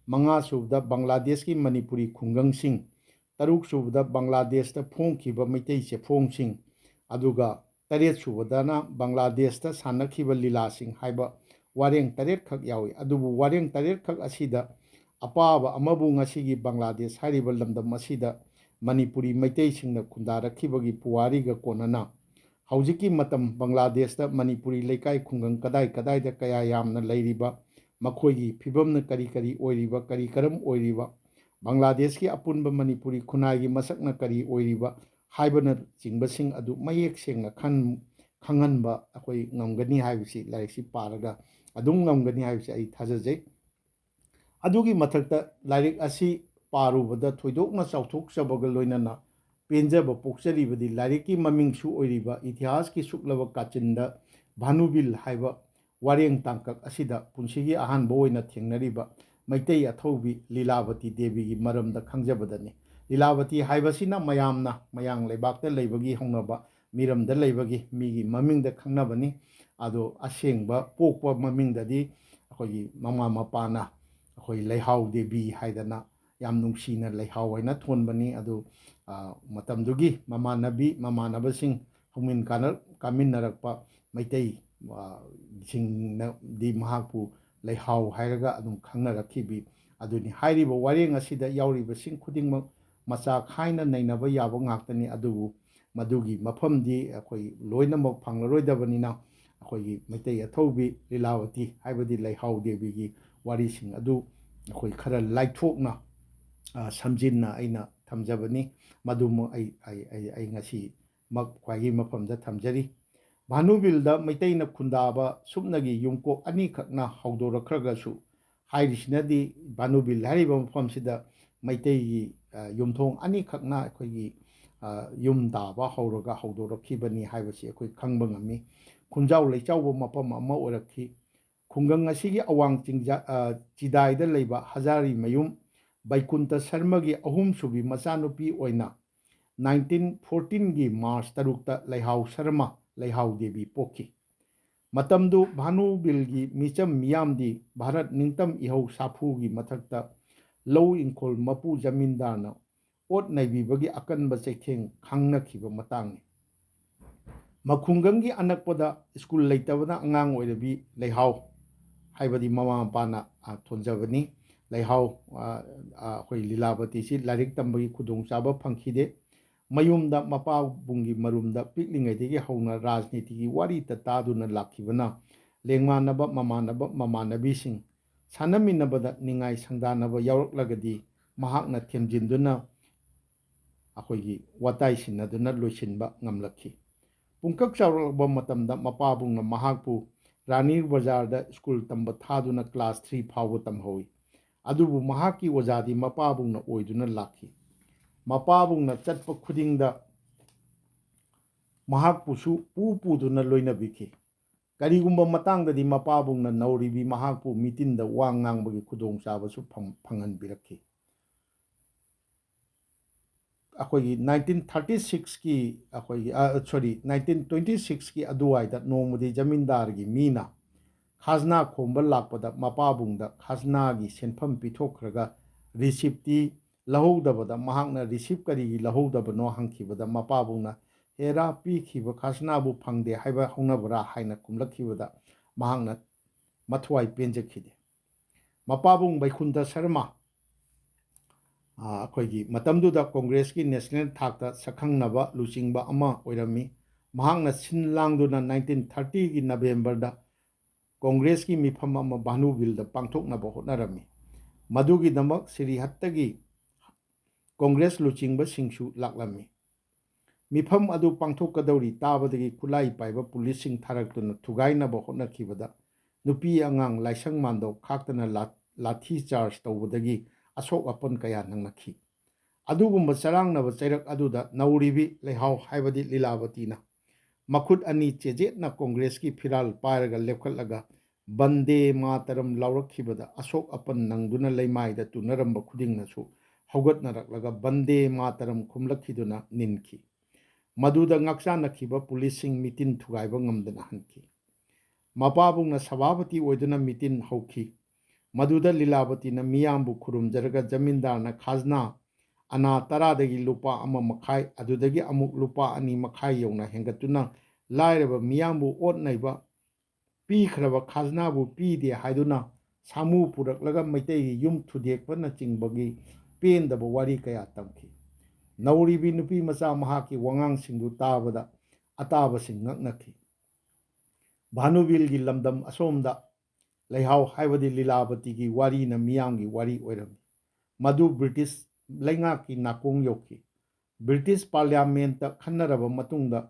ꯃꯉꯥꯁꯨꯕꯗ ꯕꯪꯒ꯭ꯂꯥꯗꯦꯁꯀꯤ ꯃꯅꯤꯄꯨꯔꯤ ꯈꯨꯡꯒꯪꯁꯤꯡ, ꯇꯔꯨꯛꯁꯨꯕꯗ ꯕꯪꯒ꯭ꯂꯥꯗꯦꯁꯇ ꯐꯣꯡꯈꯤꯕ ꯃꯩꯇꯩ ꯆꯦꯐꯣꯡꯁꯤꯡ, ꯑꯗꯨꯒ ꯇꯔꯦꯠꯁꯨꯕꯗꯅ ꯕꯪꯒ꯭ꯂꯥꯗꯦꯁꯇ ꯁꯥꯟꯅꯈꯤꯕ ꯂꯤꯂꯥꯁꯤꯡ ꯍꯥꯏꯕ ꯋꯥꯔꯦꯡ ꯇꯔꯦꯠꯈꯛ ꯌꯥꯎꯏ꯫ ꯑꯗꯨꯕꯨ ꯋꯥꯔꯦꯡ ꯇꯔꯦꯠꯈꯛ ꯑꯁꯤꯗ ꯑꯄꯥꯕ ꯑꯃꯕꯨ ꯉꯁꯤꯒꯤ ꯕꯪꯒ꯭ꯂꯥꯗꯦꯁ ꯍꯥꯏꯔꯤꯕ ꯂꯝꯗꯝ ꯑꯁꯤꯗ ꯃꯅꯤꯄꯨꯔꯤ ꯃꯩꯇꯩꯁꯤꯡꯅ ꯈꯨꯟꯗꯥꯔꯛꯈꯤꯕꯒꯤ ꯄꯨꯋꯥꯔꯤꯒ ꯀꯣꯟꯅꯅ ꯍꯧꯖꯤꯛꯀꯤ ꯃꯇꯝ ꯕꯪꯒ꯭ꯂꯥꯗꯦꯁꯇ ꯃꯅꯤꯄꯨꯔꯤ ꯂꯩꯀꯥꯏ ꯈꯨꯡꯒꯪ ꯀꯗꯥꯏ ꯀꯗꯥꯏꯗ ꯀꯌꯥ ꯌꯥꯝꯅ ꯂꯩꯔꯤꯕ, ꯃꯈꯣꯏꯒꯤ ꯐꯤꯕꯝꯅ ꯀꯔꯤ ꯀꯔꯤ ꯑꯣꯏꯔꯤꯕ, ꯀꯔꯤ ꯀꯔꯝ ꯑꯣꯏꯔꯤꯕ, ꯕꯪꯒ꯭ꯂꯥꯗꯦꯁꯀꯤ ꯑꯄꯨꯟꯕ ꯃꯅꯤꯄꯨꯔꯤ ꯈꯨꯟꯅꯥꯏꯒꯤ ꯃꯁꯛꯅ ꯀꯔꯤ ꯑꯣꯏꯔꯤꯕ ꯍꯥꯏꯕꯅꯆꯤꯡꯕꯁꯤꯡ ꯑꯗꯨ ꯃꯌꯦꯛ ꯁꯦꯡꯅ ꯈꯟ-, ꯈꯪꯍꯟꯕ ꯑꯩꯈꯣꯏ ꯉꯝꯒꯅꯤ ꯍꯥꯏꯕꯁꯤ ꯂꯥꯏꯔꯤꯛꯁꯤ ꯄꯥꯔꯒ ꯑꯗꯨꯝ ꯉꯝꯒꯅꯤ ꯍꯥꯏꯕꯁꯤ ꯑꯩ ꯊꯥꯖꯖꯩ꯫ ꯑꯗꯨꯒꯤ ꯃꯊꯛꯇ ꯂꯥꯏꯔꯤꯛ ꯑꯁꯤ ꯄꯥꯔꯨꯕꯗ ꯊꯣꯏꯗꯣꯛꯅ ꯆꯥꯎꯊꯣꯛꯆꯕꯒ ꯂꯣꯏꯅꯅ ꯄꯦꯟꯖꯕ ꯄꯣꯛꯆꯔꯤꯕꯗꯤ ꯂꯥꯏꯔꯤꯛꯀꯤ ꯃꯃꯤꯡꯁꯨ ꯑꯣꯏꯔꯤꯕ ꯏꯇꯤꯍꯥꯁꯀꯤ ꯁꯨꯛꯂꯕ ꯀꯥꯆꯤꯟꯗ ꯚꯥꯅꯨꯕꯤꯜ ꯍꯥꯏꯕ ꯋꯥꯔꯦꯡ ꯇꯥꯡꯀꯛ ꯑꯁꯤꯗ ꯄꯨꯟꯁꯤꯒꯤ ꯑꯍꯥꯟꯕ ꯑꯣꯏꯅ ꯊꯦꯡꯅꯔꯤꯕ ꯃꯩꯇꯩ ꯑꯊꯧꯕꯤ ꯂꯤꯂꯥꯕꯇꯤ ꯗꯦꯕꯤꯒꯤ ꯃꯔꯝꯗ ꯈꯪꯖꯕꯗꯅꯤ꯫ ꯂꯤꯂꯥꯕꯇꯤ ꯍꯥꯏꯕꯁꯤꯅ ꯃꯌꯥꯝꯅ ꯃꯌꯥꯡ ꯂꯩꯕꯥꯛꯇ ꯂꯩꯕꯒꯤ ꯍꯧꯅꯕ ꯃꯤꯔꯝꯗ ꯂꯩꯕꯒꯤ ꯃꯤꯒꯤ ꯃꯃꯤꯡꯗ ꯈꯪꯅꯕꯅꯤ꯫ ꯑꯗꯣ ꯑꯁꯦꯡꯕ ꯄꯣꯛꯄ ꯃꯃꯤꯡꯗꯗꯤ ꯑꯩꯈꯣꯏꯒꯤ ꯃꯃꯥ ꯃꯄꯥꯅ ꯑꯩꯈꯣꯏ ꯂꯩꯍꯥꯎ ꯗꯦꯕꯤ ꯍꯥꯏꯗꯅ ꯌꯥꯝ ꯅꯨꯡꯁꯤꯅ ꯂꯩꯍꯥꯎ ꯍꯥꯏꯅ ꯊꯣꯟꯕꯅꯤ꯫ ꯑꯗꯨ, ꯑ, ꯃꯇꯝꯗꯨꯒꯤ ꯃꯃꯥꯟꯅꯕꯤ ꯃꯃꯥꯟꯅꯕꯁꯤꯡ ꯍꯧꯃꯤꯟ ꯀꯥꯅ-, ꯀꯥꯃꯤꯟꯅꯔꯛꯄ ꯃꯩꯇꯩ, ꯑ, ꯁꯤꯡꯅꯗꯤ ꯃꯍꯥꯛꯄꯨ ꯂꯩꯍꯥꯎ ꯍꯥꯏꯔꯒ ꯑꯗꯨꯝ ꯈꯪꯅꯔꯛꯈꯤꯕꯤ ꯑꯗꯨꯅꯤ꯫ ꯍꯥꯏꯔꯤꯕ ꯋꯥꯔꯦꯡ ꯑꯁꯤꯗ ꯌꯥꯎꯔꯤꯕꯁꯤꯡ ꯈꯨꯗꯤꯡꯃꯛ ꯃꯆꯥ ꯈꯥꯏꯅ ꯅꯩꯅꯕ ꯌꯥꯕ ꯉꯥꯛꯇꯅꯤ꯫ ꯑꯗꯨꯕꯨ ꯃꯗꯨꯒꯤ ꯃꯐꯝꯗꯤ ꯑꯩꯈꯣꯏ ꯂꯣꯏꯅꯃꯛ ꯐꯪꯂꯔꯣꯏꯗꯕꯅꯤꯅ, ꯑꯩꯈꯣꯏꯒꯤ ꯃꯩꯇꯩ ꯑꯊꯧꯕꯤ ꯂꯤꯂꯥꯋꯇꯤ ꯍꯥꯏꯕꯗꯤ ꯂꯩꯍꯥꯎ ꯗꯦꯕꯤꯒꯤ ꯋꯥꯔꯤꯁꯤꯡ ꯑꯗꯨ ꯑꯩꯈꯣꯏ ꯈꯔ ꯂꯥꯏꯊꯣꯛꯅ, ꯑ, ꯁꯝꯖꯤꯟꯅ ꯑꯩꯅ ꯊꯝꯖꯕꯅꯤ꯫ ꯃꯗꯨꯃ ꯑꯩ, ꯑꯩ, ꯑꯩ, ꯑꯩ ꯉꯁꯤꯃꯛ ꯈ꯭ꯋꯥꯏꯒꯤ ꯃꯐꯝꯗ ꯊꯝꯖꯔꯤ꯫ ꯚꯥꯅꯨꯕꯤꯜꯗ ꯃꯩꯇꯩꯅ ꯈꯨꯟꯗꯥꯕ ꯁꯨꯞꯅꯒꯤ ꯌꯨꯝꯀꯣꯛ ꯑꯅꯤꯈꯛꯅ ꯍꯧꯗꯣꯔꯛꯈ꯭ꯔꯒꯁꯨ, ꯍꯥꯏꯔꯤꯁꯤꯅꯗꯤ ꯚꯥꯅꯨꯕꯤꯜ ꯍꯥꯏꯔꯤꯕ ꯃꯐꯝꯁꯤꯗ ꯃꯩꯇꯩꯒꯤ, ꯑ, ꯌꯨꯝꯊꯣꯡ ꯑꯅꯤꯈꯛꯅ ꯑꯩꯈꯣꯏꯒꯤ, ꯑ, ꯌꯨꯝ ꯇꯥꯕ ꯍꯧꯔꯒ ꯍꯧꯗꯣꯔꯛꯈꯤꯕꯅꯤ ꯍꯥꯏꯕꯁꯤ ꯑꯩꯈꯣꯏ ꯈꯪꯕ ꯉꯝꯃꯤ꯫ ꯈꯨꯟꯖꯥꯎ ꯂꯩꯆꯥꯎꯕ ꯃꯐꯝ ꯑꯃ ꯑꯣꯏꯔꯛꯈꯤ꯫ ꯈꯨꯡꯒꯪ ꯑꯁꯤꯒꯤ ꯑꯋꯥꯡ ꯆꯤꯡꯖꯥ-, ꯑ, ꯆꯤꯗꯥꯏꯗ ꯂꯩꯕ ꯍꯖꯥꯔꯤꯃꯌꯨꯝ ꯕꯩꯀꯨꯟꯇ ꯁꯔꯃꯒꯤ ꯑꯍꯨꯝꯁꯨꯕꯤ ꯃꯆꯥꯅꯨꯄꯤ ꯑꯣꯏꯅ nineteen fourteenꯒꯤ March ꯇꯔꯨꯛꯇ ꯂꯩꯍꯥꯎ ꯁꯔꯃ, ꯂꯩꯍꯥꯎ ꯗꯦꯕꯤ ꯄꯣꯛꯈꯤ꯫ ꯃꯇꯝꯗꯨ ꯚꯥꯅꯨꯕꯤꯜꯒꯤ ꯃꯤꯆꯝ ꯃꯤꯌꯥꯝꯗꯤ ꯚꯥꯔꯠ ꯅꯤꯡꯇꯝ ꯏꯍꯧ ꯁꯥꯐꯨꯒꯤ ꯃꯊꯛꯇ ꯂꯧ ꯏꯪꯈꯣꯜ ꯃꯄꯨ ꯖꯃꯤꯟꯗꯥꯔꯅ ꯑꯣꯠ ꯅꯩꯕꯤꯕꯒꯤ ꯑꯀꯟꯕ ꯆꯩꯊꯦꯡ ꯈꯪꯅꯈꯤꯕ ꯃꯇꯥꯡꯅꯤ꯫ ꯃꯈꯨꯡꯒꯪꯒꯤ ꯑꯅꯛꯄꯗ ꯁ꯭ꯀꯨꯜ ꯂꯩꯇꯕꯅ ꯑꯉꯥꯡ ꯑꯣꯏꯔꯕꯤ ꯂꯩꯍꯥꯎ, ꯍꯥꯏꯕꯗꯤ ꯃꯃꯥ ꯃꯄꯥꯅ, ꯑ, ꯊꯣꯟꯖꯕꯅꯤ꯫ ꯂꯩꯍꯥꯎ, ꯑ, ꯑ, ꯑꯩꯈꯣꯏ ꯂꯤꯂꯥꯕꯇꯤꯁꯤ ꯂꯥꯏꯔꯤꯛ ꯇꯝꯕꯒꯤ ꯈꯨꯗꯣꯡꯆꯥꯕ ꯐꯪꯈꯤꯗꯦ꯫ ꯃꯌꯨꯝꯗ ꯃꯄꯥꯕꯨꯡꯒꯤ ꯃꯔꯨꯝꯗ ꯄꯤꯛꯂꯤꯉꯩꯗꯒꯤ ꯍꯧꯅ ꯔꯥꯖꯅꯤꯇꯤꯒꯤ ꯋꯥꯔꯤꯇ ꯇꯥꯗꯨꯅ ꯂꯥꯛꯈꯤꯕꯅ ꯂꯦꯡꯃꯥꯟꯅꯕ ꯃꯃꯥꯟꯅꯕ ꯃꯃꯥꯟꯅꯕꯤꯁꯤꯡ ꯁꯥꯟꯅꯃꯤꯟꯅꯕꯗ ꯅꯤꯡꯉꯥꯏ ꯁꯪꯗꯥꯅꯕ ꯌꯥꯎꯔꯛꯂꯒꯗꯤ ꯃꯍꯥꯛꯅ ꯊꯦꯝꯖꯤꯟꯗꯨꯅ ꯑꯩꯈꯣꯏꯒꯤ ꯋꯥꯇꯥꯏ ꯁꯤꯟꯅꯗꯨꯅ ꯂꯣꯏꯁꯤꯟꯕ ꯉꯝꯂꯛꯈꯤ꯫ ꯄꯨꯡꯀꯛ ꯆꯥꯎꯔꯛꯂꯕ ꯃꯇꯝꯗ ꯃꯄꯥꯕꯨꯡꯅ ꯃꯍꯥꯛꯄꯨ ꯔꯥꯅꯤ ꯕꯖꯥꯔꯗ ꯁ꯭ꯀꯨꯜ ꯇꯝꯕ ꯊꯥꯗꯨꯅ class three ꯐꯥꯎꯕ ꯇꯝꯍꯧꯏ꯫ ꯑꯗꯨꯕꯨ ꯃꯍꯥꯛꯀꯤ ꯑꯣꯖꯥꯗꯤ ꯃꯄꯥꯕꯨꯡꯅ ꯑꯣꯏꯗꯨꯅ ꯂꯥꯛꯈꯤ꯫ ꯃꯄꯥꯕꯨꯡꯅ ꯆꯠꯄ ꯈꯨꯗꯤꯡꯗ ꯃꯍꯥꯛꯄꯨꯁꯨ ꯄꯨ ꯄꯨꯗꯨꯅ ꯂꯣꯏꯅꯕꯤꯈꯤ꯫ ꯀꯔꯤꯒꯨꯝꯕ ꯃꯇꯥꯡꯗꯗꯤ ꯃꯄꯥꯕꯨꯡꯅ ꯅꯧꯔꯤꯕꯤ ꯃꯍꯥꯛꯄꯨ ꯃꯤꯇꯤꯟꯗ ꯋꯥ ꯉꯥꯡꯕꯒꯤ ꯈꯨꯗꯣꯡꯆꯥꯕꯁꯨ ꯐꯪ-, ꯐꯪꯍꯟꯕꯤꯔꯛꯈꯤ꯫ ꯑꯩꯈꯣꯏꯒꯤ ꯅꯥꯏꯟꯇꯤꯟ ꯊꯥꯔꯇꯤ ꯁꯤꯛꯁꯀꯤ, ꯑꯩꯈꯣꯏꯒꯤ, ꯑ, ꯁꯣꯔꯤ, ꯅꯥꯏꯟꯇꯤꯟ ꯇ꯭ꯋꯦꯟꯇꯤ ꯁꯤꯛꯁꯀꯤ ꯑꯗꯨꯋꯥꯏꯗ ꯅꯣꯡꯃꯗꯤ ꯖꯃꯤꯟꯗꯥꯔꯒꯤ ꯃꯤꯅ ꯈꯥꯖꯅꯥ ꯈꯣꯝꯕ ꯂꯥꯛꯄꯗ ꯃꯄꯥꯕꯨꯡꯗ ꯈꯥꯖꯅꯥꯒꯤ ꯁꯦꯟꯐꯝ ꯄꯤꯊꯣꯛꯈ꯭ꯔꯒ ꯔꯤꯁꯤꯞꯇꯤ ꯂꯧꯍꯧꯗꯕꯗ ꯃꯍꯥꯛꯅ ꯔꯤꯁꯤꯞ ꯀꯔꯤꯒꯤ ꯂꯧꯍꯧꯗꯕꯅꯣ ꯍꯪꯈꯤꯕꯗ ꯃꯄꯥꯕꯨꯡꯅ "ꯍꯦꯔꯥ, ꯄꯤꯈꯤꯕ ꯈꯥꯖꯅꯥꯕꯨ ꯐꯪꯗꯦ ꯍꯥꯏꯕ ꯍꯧꯅꯕ꯭ꯔꯥ?" ꯍꯥꯏꯅ ꯈꯨꯝꯂꯛꯈꯤꯕꯗ ꯃꯍꯥꯛꯅ ꯃꯊ꯭ꯋꯥꯏ ꯄꯦꯟꯖꯈꯤꯗꯦ꯫ ꯃꯄꯥꯕꯨꯡ ꯕꯩꯈꯨꯟꯊ ꯁꯔꯃ, ꯑ, ꯑꯩꯈꯣꯏꯒꯤ ꯃꯇꯝꯗꯨꯗ ꯀꯣꯡꯒ꯭ꯔꯦꯁꯀꯤ ꯅꯦꯁꯅꯦꯜ ꯊꯥꯛꯇ ꯁꯛꯈꯪꯅꯕ ꯂꯨꯆꯤꯡꯕ ꯑꯃ ꯑꯣꯏꯔꯝꯃꯤ꯫ ꯃꯍꯥꯛꯅ ꯁꯤꯟ ꯂꯥꯡꯗꯨꯅ ꯅꯥꯏꯟꯇꯤꯟ ꯊꯥꯔꯇꯤꯒꯤ ꯅꯕꯦꯝꯕꯔꯗ ꯀꯣꯡꯒ꯭ꯔꯦꯁꯀꯤ ꯃꯤꯐꯝ ꯑꯃ ꯚꯥꯅꯨꯚꯤꯜꯗ ꯄꯥꯡꯊꯣꯛꯅꯕ ꯍꯣꯠꯅꯔꯝꯃꯤ꯫ ꯃꯗꯨꯒꯤꯗꯃꯛ ꯁꯤꯔꯤꯍꯠꯇꯒꯤ ꯀꯣꯡꯒ꯭ꯔꯦꯁ ꯂꯨꯆꯤꯡꯕꯁꯤꯡꯁꯨ ꯂꯥꯛꯂꯝꯃꯤ꯫ ꯃꯤꯐꯝ ꯑꯗꯨ ꯄꯥꯡꯊꯣꯛꯀꯗꯧꯔꯤ ꯇꯥꯕꯗꯒꯤ ꯈꯨꯠꯂꯥꯏ ꯄꯥꯏꯕ ꯄꯨꯂꯤꯁꯁꯤꯡ ꯊꯥꯔꯛꯇꯨꯅ ꯊꯨꯒꯥꯏꯅꯕ ꯍꯣꯠꯅꯈꯤꯕꯗ ꯅꯨꯄꯤ ꯑꯉꯥꯡ ꯂꯥꯏꯁꯪ ꯃꯥꯟꯗꯣꯞ ꯈꯥꯛꯇꯅ ꯂꯥ-, ꯂꯥꯊꯤ ꯆꯥꯔꯖ ꯇꯧꯕꯗꯒꯤ ꯑꯁꯣꯛ ꯑꯄꯟ ꯀꯌꯥ ꯅꯪꯂꯛꯈꯤ꯫ ꯑꯗꯨꯒꯨꯝꯕ ꯆꯔꯥꯡꯅꯕ ꯆꯩꯔꯛ ꯑꯗꯨꯗ ꯅꯧꯔꯤꯕꯤ ꯂꯩꯍꯥꯎ ꯍꯥꯏꯕꯗꯤ ꯂꯤꯂꯥꯕꯇꯤꯅ ꯃꯈꯨꯠ ꯑꯅꯤ ꯆꯦꯖꯦꯠꯅ ꯀꯣꯡꯒ꯭ꯔꯦꯁꯀꯤ ꯐꯤꯔꯥꯜ ꯄꯥꯏꯔꯒ ꯂꯦꯞꯈꯠꯂꯒ ꯕꯟꯗꯦ ꯃꯥꯇꯔꯝ ꯂꯥꯎꯔꯛꯈꯤꯕꯗ ꯑꯁꯣꯛ ꯑꯄꯟ ꯅꯪꯗꯨꯅ ꯂꯩꯃꯥꯏꯗ ꯇꯨꯅꯔꯝꯕ ꯈꯨꯗꯤꯡꯅꯁꯨ ꯍꯧꯒꯠꯅꯔꯛꯂꯒ ꯕꯟꯗꯦ ꯃꯥꯇꯔꯝ ꯈꯨꯝꯂꯛꯈꯤꯗꯨꯅ ꯅꯤꯟꯈꯤ꯫ ꯃꯗꯨꯗ ꯉꯥꯛꯆꯥꯟꯅꯈꯤꯕ ꯄꯨꯂꯤꯁꯁꯤꯡ ꯃꯤꯇꯤꯟ ꯊꯨꯒꯥꯏꯕ ꯉꯝꯗꯅ ꯍꯟꯈꯤ꯫ ꯃꯄꯥꯕꯨꯡꯅ ꯁꯚꯥꯄꯇꯤ ꯑꯣꯏꯗꯨꯅ ꯃꯤꯇꯤꯟ ꯍꯧꯈꯤ꯫ ꯃꯗꯨꯗ ꯂꯤꯂꯥꯕꯇꯤꯅ ꯃꯤꯌꯥꯝꯕꯨ ꯈꯨꯔꯨꯝꯖꯔꯒ ꯖꯃꯤꯟꯗꯥꯔꯅ ꯈꯥꯖꯅꯥ ꯑꯅꯥ ꯇꯔꯥꯗꯒꯤ ꯂꯨꯄꯥ ꯑꯃ ꯃꯈꯥꯏ, ꯑꯗꯨꯗꯒꯤ ꯑꯃꯨꯛ ꯂꯨꯄꯥ ꯑꯅꯤ ꯃꯈꯥꯏ ꯌꯧꯅ ꯍꯦꯟꯒꯠꯇꯨꯅ ꯂꯥꯏꯔꯕ ꯃꯤꯌꯥꯝꯕꯨ ꯑꯣꯠ ꯅꯩꯕ, ꯄꯤꯈ꯭ꯔꯕ ꯈꯥꯖꯅꯥꯕꯨ ꯄꯤꯗꯦ ꯍꯥꯏꯗꯨꯅ ꯁꯥꯃꯨ ꯄꯨꯔꯛꯂꯒ ꯃꯩꯇꯩꯒꯤ ꯌꯨꯝ ꯊꯨꯗꯦꯛꯄꯅꯆꯤꯡꯕꯒꯤ ꯄꯦꯟꯗꯕ ꯋꯥꯔꯤ ꯀꯌꯥ ꯇꯝꯈꯤ꯫ ꯅꯧꯔꯤꯕꯤ ꯅꯨꯄꯤ ꯃꯆꯥ ꯃꯍꯥꯛꯀꯤ ꯋꯥꯉꯥꯡꯁꯤꯡꯗꯨ ꯇꯥꯕꯗ ꯑꯇꯥꯕꯁꯤꯡ ꯉꯛꯅꯈꯤ꯫ ꯚꯥꯅꯨꯕꯤꯜꯒꯤ ꯂꯝꯗꯝ ꯑꯁꯣꯝꯗ ꯂꯩꯍꯥꯎ ꯍꯥꯏꯕꯗꯤ ꯂꯤꯂꯥꯕꯇꯤꯒꯤ ꯋꯥꯔꯤꯅ ꯃꯤꯌꯥꯝꯒꯤ ꯋꯥꯔꯤ ꯑꯣꯏꯔꯝꯃꯤ꯫ ꯃꯗꯨ ꯕ꯭ꯔꯤꯇꯤꯁ ꯂꯩꯉꯥꯛꯀꯤ ꯅꯥꯀꯣꯡ ꯌꯧꯈꯤ꯫ ꯕ꯭ꯔꯤꯇꯤꯁ ꯄꯥꯔꯂꯤꯌꯥꯃꯦꯟꯇ ꯈꯟꯅꯔꯕ ꯃꯇꯨꯡꯗ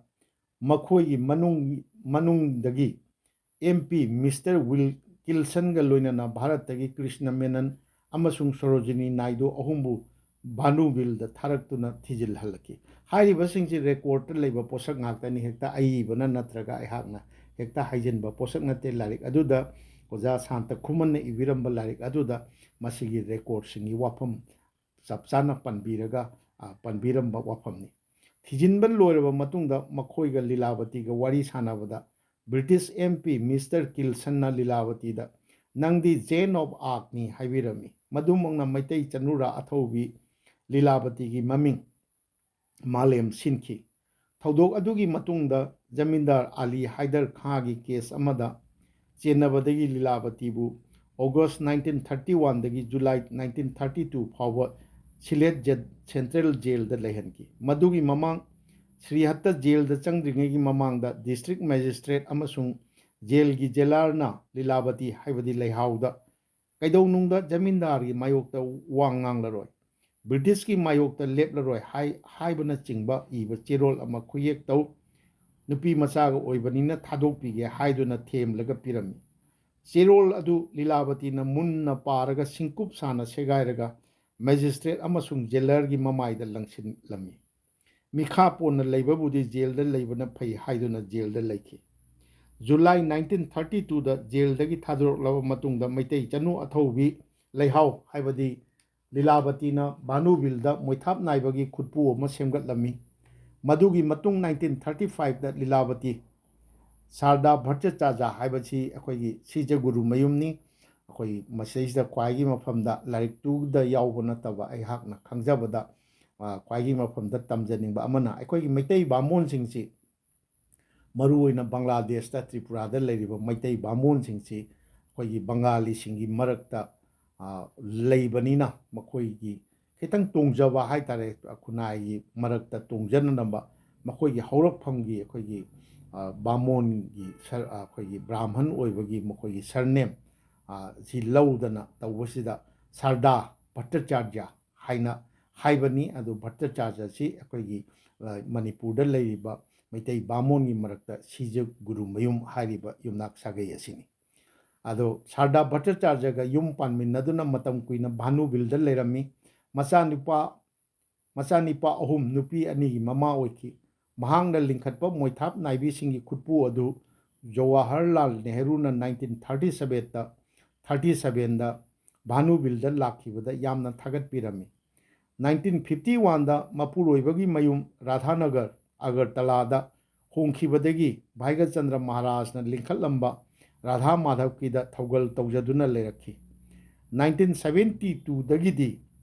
ꯃꯈꯣꯏꯒꯤ ꯃꯅꯨꯡ-, ꯃꯅꯨꯡꯗꯒꯤ ꯑꯦꯝ ꯄꯤ ꯃꯤꯁꯇꯔ ꯋꯤꯜꯀꯤꯜꯁꯟꯒ ꯂꯣꯏꯅꯅ ꯚꯥꯔꯠꯇꯒꯤ ꯀ꯭ꯔꯤꯁꯅ ꯃꯦꯅꯟ ꯑꯃꯁꯨꯡ ꯁꯣꯔꯣꯖꯤꯅꯤ ꯅꯥꯏꯗꯨ ꯑꯍꯨꯝꯕꯨ ꯚꯥꯅꯨꯕꯤꯜꯗ ꯊꯥꯔꯛꯇꯨꯅ ꯊꯤꯖꯤꯜꯍꯜꯂꯛꯈꯤ꯫ ꯍꯥꯏꯔꯤꯕꯁꯤꯡꯁꯤ ꯔꯦꯀꯣꯔꯠꯇ ꯂꯩꯕ ꯄꯣꯠꯁꯛ ꯉꯥꯛꯇꯅꯤ, ꯍꯦꯛꯇ ꯑꯏꯕꯅ ꯅꯠꯇ꯭ꯔꯒ ꯑꯩꯍꯥꯛꯅ ꯍꯦꯛꯇ ꯍꯥꯏꯖꯤꯟꯕ ꯄꯣꯠꯁꯛ ꯅꯠꯇꯦ꯫ ꯂꯥꯏꯔꯤꯛ ꯑꯗꯨꯗ ꯑꯣꯖꯥ ꯁꯥꯟꯇ ꯈꯨꯃꯟꯅ ꯏꯕꯤꯔꯝꯕ ꯂꯥꯏꯔꯤꯛ ꯑꯗꯨꯗ ꯃꯁꯤꯒꯤ ꯔꯦꯀꯣꯔꯠꯁꯤꯡꯒꯤ ꯋꯥꯐꯝ ꯆꯞ ꯆꯥꯅ ꯄꯟꯕꯤꯔꯒ, ꯑ, ꯄꯟꯕꯤꯔꯝꯕ ꯋꯥꯐꯝꯅꯤ꯫ ꯊꯤꯖꯤꯟꯕ ꯂꯣꯏꯔꯕ ꯃꯇꯨꯡꯗ ꯃꯈꯣꯏꯒ ꯂꯤꯂꯥꯕꯇꯤꯒ ꯋꯥꯔꯤ ꯁꯥꯟꯅꯕꯗ ꯕ꯭ꯔꯤꯇꯤꯁ ꯑꯦꯝ ꯄꯤ ꯃꯤꯁꯇꯔ ꯀꯤꯜꯁꯟꯅ ꯂꯤꯂꯥꯕꯇꯤꯗ "ꯅꯪꯗꯤ ꯖꯦꯟ ꯑꯣꯐ ꯑꯥꯔꯛꯅꯤ" ꯍꯥꯏꯕꯤꯔꯝꯃꯤ꯫ ꯃꯗꯨꯃꯛꯅ ꯃꯩꯇꯩ ꯆꯅꯨꯔꯥ ꯑꯊꯧꯕꯤ ꯂꯤꯂꯥꯕꯇꯤꯒꯤ ꯃꯃꯤꯡ ꯃꯥꯂꯦꯝ ꯁꯤꯟꯈꯤ꯫ ꯊꯧꯗꯣꯛ ꯑꯗꯨꯒꯤ ꯃꯇꯨꯡꯗ ꯖꯃꯤꯟꯗꯥꯔ ꯑꯂꯤ ꯍꯥꯏꯗꯔ ꯈꯥꯒꯤ ꯀꯦꯁ ꯑꯃꯗ ꯆꯦꯟꯅꯕꯗꯒꯤ ꯂꯤꯂꯥꯕꯇꯤꯕꯨ ꯑꯣꯒꯁ ꯅꯥꯏꯟꯇꯤꯟ ꯊꯥꯔꯇꯤ ꯋꯥꯟꯗꯒꯤ ꯖꯨꯂꯥꯏ ꯅꯥꯏꯟꯇꯤꯟ ꯊꯥꯔꯇꯤ ꯇꯨ ꯐꯥꯎꯕ ꯁꯤꯂꯦꯠ ꯖꯦ-, ꯁꯦꯟꯇ꯭ꯔꯦꯜ ꯖꯦꯜꯗ ꯂꯩꯍꯟꯈꯤ꯫ ꯃꯗꯨꯒꯤ ꯃꯃꯥꯡ ꯁ꯭ꯔꯤꯍꯠꯇ ꯖꯦꯜꯗ ꯆꯪꯗ꯭ꯔꯤꯉꯩꯒꯤ ꯃꯃꯥꯡꯗ ꯗꯤꯁꯇ꯭ꯔꯤꯛ ꯃꯦꯖꯤꯁꯇ꯭ꯔꯦꯠ ꯑꯃꯁꯨꯡ ꯖꯦꯜꯒꯤ ꯖꯦꯂꯔꯅ ꯂꯤꯂꯥꯕꯇꯤ ꯍꯥꯏꯕꯗꯤ ꯂꯩꯍꯥꯎꯗ ꯀꯩꯗꯧꯅꯨꯡꯗ ꯖꯃꯤꯟꯗꯥꯔꯒꯤ ꯃꯥꯌꯣꯛꯇ ꯋꯥ ꯉꯥꯡꯂꯔꯣꯏ, ꯕ꯭ꯔꯤꯇꯤꯁꯀꯤ ꯃꯥꯌꯣꯛꯇ ꯂꯦꯞꯂꯔꯣꯏ ꯍꯥꯏ-, ꯍꯥꯏꯕꯅꯆꯤꯡꯕ ꯏꯕ ꯆꯦꯔꯣꯜ ꯑꯃ ꯈꯨꯌꯦꯛ ꯇꯧ, ꯅꯨꯄꯤ ꯃꯆꯥꯒ ꯑꯣꯏꯕꯅꯤꯅ ꯊꯥꯗꯣꯛꯄꯤꯒꯦ ꯍꯥꯏꯗꯨꯅ ꯊꯦꯝꯂꯒ ꯄꯤꯔꯝꯃꯤ꯫ ꯆꯦꯔꯣꯜ ꯑꯗꯨ ꯂꯤꯂꯥꯕꯇꯤꯅ ꯃꯨꯟꯅ ꯄꯥꯔꯒ ꯁꯤꯡꯀꯨꯞ ꯁꯥꯅ ꯁꯦꯒꯥꯏꯔꯒ ꯃꯦꯖꯤꯁꯇ꯭ꯔꯦꯠ ꯑꯃꯁꯨꯡ ꯖꯦꯂꯔꯒꯤ ꯃꯃꯥꯏꯗ ꯂꯪꯁꯤꯜꯂꯝꯃꯤ꯫ ꯃꯤꯈꯥ ꯄꯣꯟꯅ ꯂꯩꯕꯕꯨꯗꯤ ꯖꯦꯜꯗ ꯂꯩꯕꯅ ꯐꯩ ꯍꯥꯏꯗꯨꯅ ꯖꯦꯜꯗ ꯂꯩꯈꯤ꯫ ꯖꯨꯂꯥꯏ ꯅꯥꯏꯟꯇꯤꯟ ꯊꯥꯔꯇꯤ ꯇꯨꯗ ꯖꯦꯜꯗꯒꯤ ꯊꯥꯗꯣꯔꯛꯂꯕ ꯃꯇꯨꯡꯗ ꯃꯩꯇꯩ ꯆꯅꯨ ꯑꯊꯧꯕꯤ ꯂꯩꯍꯥꯎ ꯍꯥꯏꯕꯗꯤ ꯂꯤꯂꯥꯕꯇꯤꯅ ꯚꯥꯅꯨꯕꯤꯜꯗ ꯃꯣꯏꯊꯥꯞ ꯅꯥꯏꯕꯒꯤ ꯈꯨꯠꯄꯨ ꯑꯃ ꯁꯦꯝꯒꯠꯂꯝꯃꯤ꯫ ꯃꯗꯨꯒꯤ ꯃꯇꯨꯡ ꯅꯥꯏꯟꯇꯤꯟ ꯊꯥꯔꯇꯤ ꯐꯥꯏꯚꯇ ꯂꯤꯂꯥꯕꯇꯤ ꯁꯥꯔꯗꯥ ꯚꯠꯆꯆꯥꯖꯥ ꯍꯥꯏꯕꯁꯤ ꯑꯩꯈꯣꯏꯒꯤ ꯁꯤꯖ ꯒꯨꯔꯨ ꯃꯌꯨꯝꯅꯤ꯫ ꯑꯩꯈꯣꯏ ꯃꯁꯤꯗꯩꯁꯤꯗ ꯈ꯭ꯋꯥꯏꯒꯤ ꯃꯐꯝꯗ ꯂꯥꯏꯔꯤꯛꯇꯨꯗ ꯌꯥꯎꯕ ꯅꯠꯇꯕ ꯑꯩꯍꯥꯛꯅ ꯈꯪꯖꯕꯗ, ꯑ, ꯈ꯭ꯋꯥꯏꯒꯤ ꯃꯐꯝꯗ ꯇꯝꯖꯅꯤꯡꯕ ꯑꯃꯅ ꯑꯩꯈꯣꯏꯒꯤ ꯃꯩꯇꯩ ꯕꯥꯃꯣꯟꯁꯤꯡꯁꯤ ꯃꯔꯨꯑꯣꯏꯅ ꯕꯪꯒ꯭ꯂꯥꯗꯦꯁꯇ, ꯇ꯭ꯔꯤꯄꯨꯔꯥꯗ ꯂꯩꯔꯤꯕ ꯃꯩꯇꯩ ꯕꯥꯃꯣꯟꯁꯤꯡꯁꯤ ꯑꯩꯈꯣꯏꯒꯤ ꯕꯪꯒꯥꯂꯤꯁꯤꯡꯒꯤ ꯃꯔꯛꯇ, ꯑ, ꯂꯩꯕꯅꯤꯅ ꯃꯈꯣꯏꯒꯤ ꯈꯤꯇꯪ ꯇꯣꯡꯖꯕ ꯍꯥꯏꯇꯥꯔꯦ, ꯈꯨꯟꯅꯥꯏꯒꯤ ꯃꯔꯛꯇ ꯇꯣꯡꯖꯅꯅꯕ ꯃꯈꯣꯏꯒꯤ ꯍꯧꯔꯛꯐꯝꯒꯤ ꯑꯩꯈꯣꯏꯒꯤ, ꯑ, ꯕꯥꯃꯣꯟꯒꯤ ꯁꯔ-, ꯑ, ꯑꯩꯈꯣꯏꯒꯤ ꯕ꯭ꯔꯥꯍꯃꯟ ꯑꯣꯏꯕꯒꯤ ꯃꯈꯣꯏꯒꯤ ꯁꯔꯅꯦꯝ, ꯑ, ꯁꯤ ꯂꯧꯗꯅ ꯇꯧꯕꯁꯤꯗ ꯁꯔꯗꯥ ꯚꯠꯇꯆꯥꯔꯌ ꯍꯥꯏꯅ ꯍꯥꯏꯕꯅꯤ꯫ ꯑꯗꯨ ꯚꯠꯇꯆꯥꯔꯌꯁꯤ ꯑꯩꯈꯣꯏꯒꯤ, ꯑ, ꯃꯅꯤꯄꯨꯔꯗ ꯂꯩꯔꯤꯕ ꯃꯩꯇꯩ ꯕꯥꯃꯣꯟꯒꯤ ꯃꯔꯛꯇ ꯁꯤꯖ ꯒꯨꯔꯨ ꯃꯌꯨꯝ ꯍꯥꯏꯔꯤꯕ ꯌꯨꯝꯅꯥꯛ ꯁꯥꯒꯩ ꯑꯁꯤꯅꯤ꯫ ꯑꯗꯣ ꯁꯥꯔꯗꯥ ꯚꯠꯇꯆꯥꯔꯌꯒ ꯌꯨꯝ ꯄꯥꯟꯃꯤꯟꯅꯗꯨꯅ ꯃꯇꯝ ꯀꯨꯏꯅ ꯚꯥꯅꯨꯕꯤꯜꯗ ꯂꯩꯔꯝꯃꯤ꯫ ꯃꯆꯥꯅꯨꯄꯥ ꯃꯆꯥꯅꯤꯄꯥ ꯑꯍꯨꯝ, ꯅꯨꯄꯤ ꯑꯅꯤꯒꯤ ꯃꯃꯥ ꯑꯣꯏꯈꯤ꯫ ꯃꯍꯥꯛꯅ ꯂꯤꯡꯈꯠꯄ ꯃꯣꯏꯊꯥꯞ ꯅꯥꯏꯕꯤꯁꯤꯡꯒꯤ ꯈꯨꯠꯄꯨ ꯑꯗꯨ ꯖꯋꯥꯍꯔꯂꯥꯜ ꯅꯦꯍꯔꯨꯅ ꯅꯥꯏꯟꯇꯤꯟ ꯊꯥꯔꯇꯤ ꯁꯕꯦꯟꯗ ꯊꯥꯔꯇꯤ ꯁꯕꯦꯟꯗ ꯚꯥꯅꯨꯚꯤꯜꯗ ꯂꯥꯛꯈꯤꯕꯗ ꯌꯥꯝꯅ ꯊꯥꯒꯠꯄꯤꯔꯝꯃꯤ꯫ ꯅꯥꯏꯟꯇꯤꯟ ꯐꯤꯐꯇꯤ ꯋꯥꯟꯗ ꯃꯄꯨꯔꯣꯏꯕꯒꯤ ꯃꯌꯨꯝ ꯔꯥꯙꯥꯅꯒꯔ, ꯑꯒꯔꯇꯂꯥꯗ ꯍꯣꯡꯈꯤꯕꯗꯒꯤ ꯚꯥꯏꯒꯆꯟꯗ꯭ꯔ ꯃꯍꯥꯔꯥꯖꯅ ꯂꯤꯡꯈꯠꯂꯝꯕ ꯔꯥꯙꯥ ꯃꯥꯙꯕꯀꯤꯗ ꯊꯧꯒꯜ ꯇꯧꯖꯗꯨꯅ ꯂꯩꯔꯛꯈꯤ꯫ ꯅꯥꯏꯟꯇꯤꯟ ꯁꯕꯦꯟꯇꯤ ꯇꯨꯗꯒꯤꯗꯤ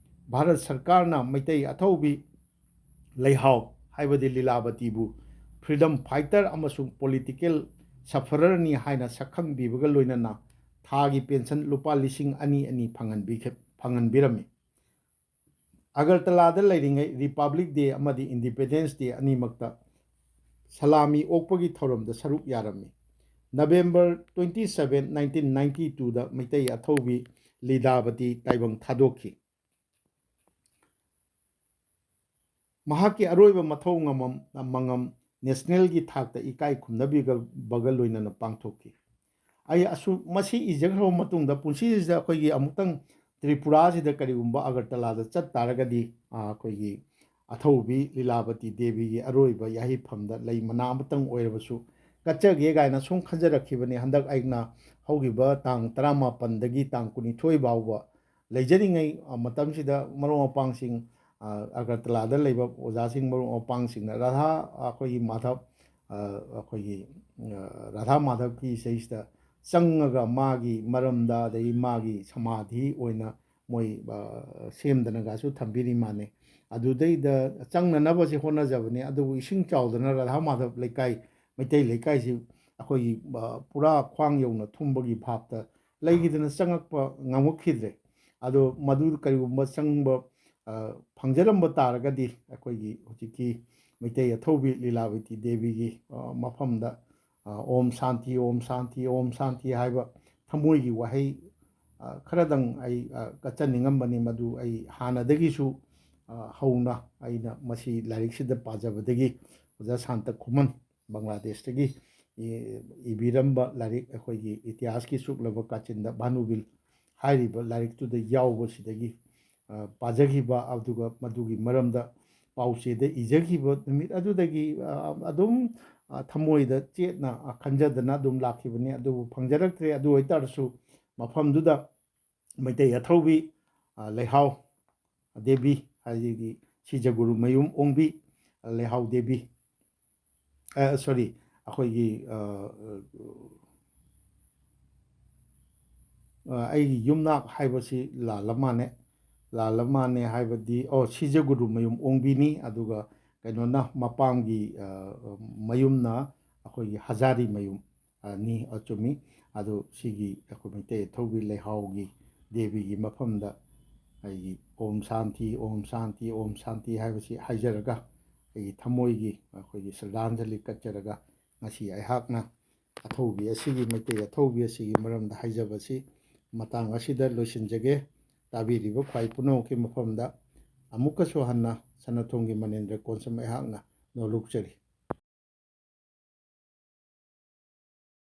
ꯚꯥꯔꯠ ꯁꯔꯀꯥꯔꯅ ꯃꯩꯇꯩ ꯑꯊꯧꯕꯤ ꯂꯩꯍꯥꯎ, ꯍꯥꯏꯕꯗꯤ ꯂꯤꯂꯥꯕꯇꯤꯕꯨ freedom fighter ꯑꯃꯁꯨꯡ political suffererꯅꯤ ꯍꯥꯏꯅ ꯁꯛꯈꯪꯕꯤꯕꯒ ꯂꯣꯏꯅꯅ ꯊꯥꯒꯤ ꯄꯦꯟꯁꯟ ꯂꯨꯄꯥ ꯂꯤꯁꯤꯡ ꯑꯅꯤ ꯑꯅꯤ ꯐꯪꯍꯟꯕꯤꯈ-, ꯐꯪꯍꯟꯕꯤꯔꯝꯃꯤ꯫ ꯑꯒꯔꯇꯂꯥꯗ ꯂꯩꯔꯤꯉꯩ Republic Day ꯑꯃꯗꯤ Independence Day ꯑꯅꯤꯃꯛꯇ ꯁꯂꯥꯃꯤ ꯑꯣꯛꯄꯒꯤ ꯊꯧꯔꯝꯗ ꯁꯔꯨꯛ ꯌꯥꯔꯝꯃꯤ꯫ November twenty seven, nineteen ninety ꯇꯨꯗ ꯃꯩꯇꯩ ꯑꯊꯧꯕꯤ ꯂꯤꯂꯥꯕꯇꯤ ꯇꯥꯏꯕꯪ ꯊꯥꯗꯣꯛꯈꯤ꯫ ꯃꯍꯥꯛꯀꯤ ꯑꯔꯣꯏꯕ ꯃꯊꯧ ꯉꯃꯝ-, ꯃꯉꯝ nationalꯒꯤ ꯊꯥꯛꯇ ꯏꯀꯥꯏ ꯈꯨꯝꯅꯕꯤꯕꯒ ꯂꯣꯏꯅꯅ ꯄꯥꯡꯊꯣꯛꯈꯤ꯫ ꯑꯩ ꯑꯁꯨ-, ꯃꯁꯤ ꯏꯖꯈ꯭ꯔꯕ ꯃꯇꯨꯡꯗ ꯄꯨꯟꯁꯤꯁꯤꯗ ꯑꯩꯈꯣꯏꯒꯤ ꯑꯃꯨꯛꯇꯪ ꯇ꯭ꯔꯤꯄꯨꯔꯥꯁꯤꯗ ꯀꯔꯤꯒꯨꯝꯕ ꯑꯒꯔꯇꯂꯥꯗ ꯆꯠ ꯇꯥꯔꯒꯗꯤ, ꯑ, ꯑꯩꯈꯣꯏꯒꯤ ꯑꯊꯧꯕꯤ ꯂꯤꯂꯥꯕꯇꯤ ꯗꯦꯕꯤꯒꯤ ꯑꯔꯣꯏꯕ ꯌꯥꯍꯤꯐꯝꯗ ꯂꯩ ꯃꯅꯥ ꯑꯃꯇꯪ ꯑꯣꯏꯔꯕꯁꯨ ꯀꯠꯆꯒꯦ ꯀꯥꯏꯅ ꯁꯨꯝ ꯈꯟꯖꯔꯛꯈꯤꯕꯅꯤ꯫ ꯍꯟꯗꯛ ꯑꯩꯅ ꯍꯧꯈꯤꯕ ꯇꯥꯡ ꯇꯔꯥꯃꯥꯄꯟꯗꯒꯤ ꯇꯥꯡ ꯀꯨꯟꯅꯤꯊꯣꯏ ꯐꯥꯎꯕ ꯂꯩꯖꯔꯤꯉꯩ, ꯑ, ꯃꯇꯝꯁꯤꯗ ꯃꯔꯨꯞ ꯃꯄꯥꯡꯁꯤꯡ, ꯑ, ꯑꯒꯔꯇꯂꯥꯗ ꯂꯩꯕ ꯑꯣꯖꯥꯁꯤꯡ, ꯃꯔꯨꯞ ꯃꯄꯥꯡꯁꯤꯡꯅ ꯔꯥꯙꯥ, ꯑꯩꯈꯣꯏꯒꯤ ꯃꯥꯙꯕ, ꯑ, ꯑꯩꯈꯣꯏꯒꯤ, ꯑ, ꯔꯥꯙꯥ ꯃꯥꯙꯕꯀꯤ ꯏꯁꯩꯁꯤꯗ ꯆꯪꯉꯒ ꯃꯥꯒꯤ ꯃꯔꯝꯗ, ꯑꯗꯒꯤ ꯃꯥꯒꯤ ꯁꯃꯥꯙꯤ ꯑꯣꯏꯅ ꯃꯣꯏ, ꯑ, ꯁꯦꯝꯗꯅꯒꯁꯨ ꯊꯝꯕꯤꯔꯤ ꯃꯥꯟꯅꯩ꯫ ꯑꯗꯨꯗꯩꯗ ꯆꯪꯅꯅꯕꯁꯦ ꯍꯣꯠꯅꯖꯕꯅꯤ, ꯑꯗꯨꯕꯨ ꯏꯁꯤꯡ ꯆꯥꯎꯗꯅ ꯔꯥꯙꯥ ꯃꯥꯙꯕ ꯂꯩꯀꯥꯏ, ꯃꯩꯇꯩ ꯂꯩꯀꯥꯏꯁꯤ ꯑꯩꯈꯣꯏꯒꯤ, ꯑ, ꯄꯨꯔꯥ ꯈ꯭ꯋꯥꯡ ꯌꯧꯅ ꯊꯨꯝꯕꯒꯤ ꯚꯥꯞꯇ ꯂꯩꯈꯤꯗꯅ ꯆꯪꯉꯛꯄ ꯉꯝꯃꯛꯈꯤꯗ꯭ꯔꯦ꯫ ꯑꯗꯣ ꯃꯗꯨ ꯀꯔꯤꯒꯨꯝꯕ ꯆꯪꯕ, ꯑ, ꯐꯪꯖꯔꯝꯕ ꯇꯥꯔꯒꯗꯤ ꯑꯩꯈꯣꯏꯒꯤ ꯍꯧꯖꯤꯛꯀꯤ ꯃꯩꯇꯩ ꯑꯊꯧꯕꯤ ꯂꯤꯂꯥꯕꯇꯤ ꯗꯦꯕꯤꯒꯤ, ꯑ, ꯃꯐꯝꯗ, ꯑ, "ꯑꯣꯝ ꯁꯥꯟꯇꯤ, ꯑꯣꯝ ꯁꯥꯟꯇꯤ, ꯑꯣꯝ ꯁꯥꯟꯇꯤ" ꯍꯥꯏꯕ ꯊꯃꯣꯏꯒꯤ ꯋꯥꯍꯩ, ꯑ, ꯈꯔꯗꯪ ꯑꯩ, ꯑ, ꯀꯠꯆꯅꯤꯡꯉꯝꯕꯅꯤ꯫ ꯃꯗꯨ ꯑꯩ ꯍꯥꯟꯅꯗꯒꯤꯁꯨ, ꯑ, ꯍꯧꯅ ꯑꯩꯅ ꯃꯁꯤ ꯂꯥꯏꯔꯤꯛꯁꯤꯗ ꯄꯥꯖꯕꯗꯒꯤ ꯑꯣꯖꯥ ꯁꯥꯟꯇ ꯈꯨꯃꯟ ꯕꯪꯒ꯭ꯂꯥꯗꯦꯁꯇꯒꯤ ꯏ-, ꯏꯕꯤꯔꯝꯕ ꯂꯥꯏꯔꯤꯛ, ꯑꯩꯈꯣꯏꯒꯤ ꯏꯇꯤꯍꯥꯁꯀꯤ ꯆꯨꯞꯂꯕ ꯀꯥꯆꯤꯟꯗ ꯚꯥꯅꯨꯕꯤꯜ ꯍꯥꯏꯔꯤꯕ ꯂꯥꯏꯔꯤꯛꯇꯨꯗ ꯌꯥꯎꯕꯁꯤꯗꯒꯤ, ꯑ, ꯄꯥꯖꯈꯤꯕ, ꯑꯗꯨꯒ ꯃꯗꯨꯒꯤ ꯃꯔꯝꯗ ꯄꯥꯎꯆꯦꯗ ꯏꯖꯈꯤꯕ ꯅꯨꯃꯤꯠ ꯑꯗꯨꯗꯒꯤ, ꯑ, ꯑꯗꯨꯝ, ꯑ, ꯊꯃꯣꯏꯗ ꯆꯦꯠꯅ, ꯑ, ꯈꯟꯖꯗꯅ ꯑꯗꯨꯝ ꯂꯥꯛꯈꯤꯕꯅꯤ꯫ ꯑꯗꯨꯕꯨ ꯐꯪꯖꯔꯛꯇ꯭ꯔꯦ꯫ ꯑꯗꯨ ꯑꯣꯏꯇꯥꯔꯁꯨ ꯃꯐꯝꯗꯨꯗ ꯃꯩꯇꯩ ꯑꯊꯧꯕꯤ, ꯑ, ꯂꯩꯍꯥꯎ ꯗꯦꯕꯤ, ꯍꯥꯏꯗꯤ ꯁꯤꯖꯒꯨꯔꯨ ꯃꯌꯨꯝ ꯑꯣꯡꯕꯤ, ꯑ, ꯂꯩꯍꯥꯎ ꯗꯦꯕꯤ, ꯑ, sorry, ꯑꯩꯈꯣꯏꯒꯤ, ꯑ, ꯑ, ꯑꯩꯒꯤ ꯌꯨꯝꯅꯥꯛ ꯍꯥꯏꯕꯁꯤ ꯂꯥꯜꯂ ꯃꯥꯟꯅꯦ꯫ ꯂꯥꯜꯂ ꯃꯥꯟꯅꯦ ꯍꯥꯏꯕꯗꯤ, ꯑꯣ, ꯁꯤꯖꯒꯨꯔꯨ ꯃꯌꯨꯝ ꯑꯣꯡꯕꯤꯅꯤ, ꯑꯗꯨꯒ ꯀꯩꯅꯣꯅ ꯃꯄꯥꯝꯒꯤ, ꯑ, ꯃꯌꯨꯝꯅ ꯑꯩꯈꯣꯏꯒꯤ ꯍꯖꯥꯔꯤ ꯃꯌꯨꯝ꯫ ꯑ, ꯅꯤ, ꯑ, ꯆꯨꯝꯃꯤ꯫ ꯑꯗꯨ ꯁꯤꯒꯤ ꯑꯩꯈꯣꯏ ꯃꯩꯇꯩ ꯑꯊꯧꯕꯤ ꯂꯩꯍꯥꯎꯒꯤ ꯗꯦꯕꯤꯒꯤ ꯃꯐꯝꯗ ꯑꯩꯒꯤ "ꯑꯣꯝ ꯁꯥꯟꯇꯤ, ꯑꯣꯝ ꯁꯥꯟꯇꯤ, ꯑꯣꯝ ꯁꯥꯟꯇꯤ" ꯍꯥꯏꯕꯁꯤ ꯍꯥꯏꯖꯔꯒ, ꯑꯩꯒꯤ ꯊꯃꯣꯏꯒꯤ ꯑꯩꯈꯣꯏꯒꯤ ꯁ꯭ꯔꯗꯥꯟꯖꯂꯤ ꯀꯠꯆꯔꯒ, ꯉꯁꯤ ꯑꯩꯍꯥꯛꯅ ꯑꯊꯧꯕꯤ ꯑꯁꯤꯒꯤ, ꯃꯩꯇꯩ ꯑꯊꯧꯕꯤ ꯑꯁꯤꯒꯤ ꯃꯔꯝꯗ ꯍꯥꯏꯖꯕꯁꯤ ꯃꯇꯥꯡ ꯑꯁꯤꯗ ꯂꯣꯏꯁꯤꯟꯖꯒꯦ꯫ ꯇꯥꯕꯤꯔꯤꯕ ꯈ꯭ꯋꯥꯏ ꯄꯨꯝꯅꯃꯛꯀꯤ ꯃꯐꯝꯗ ꯑꯃꯨꯛꯀꯁꯨ ꯍꯟꯅ ꯁꯅꯥꯊꯣꯡꯒꯤ ꯃꯅꯦꯟꯗ꯭ꯔ ꯀꯣꯟꯁꯝ ꯑꯩꯍꯥꯛꯅ ꯅꯣꯂꯨꯛꯆꯔꯤ꯫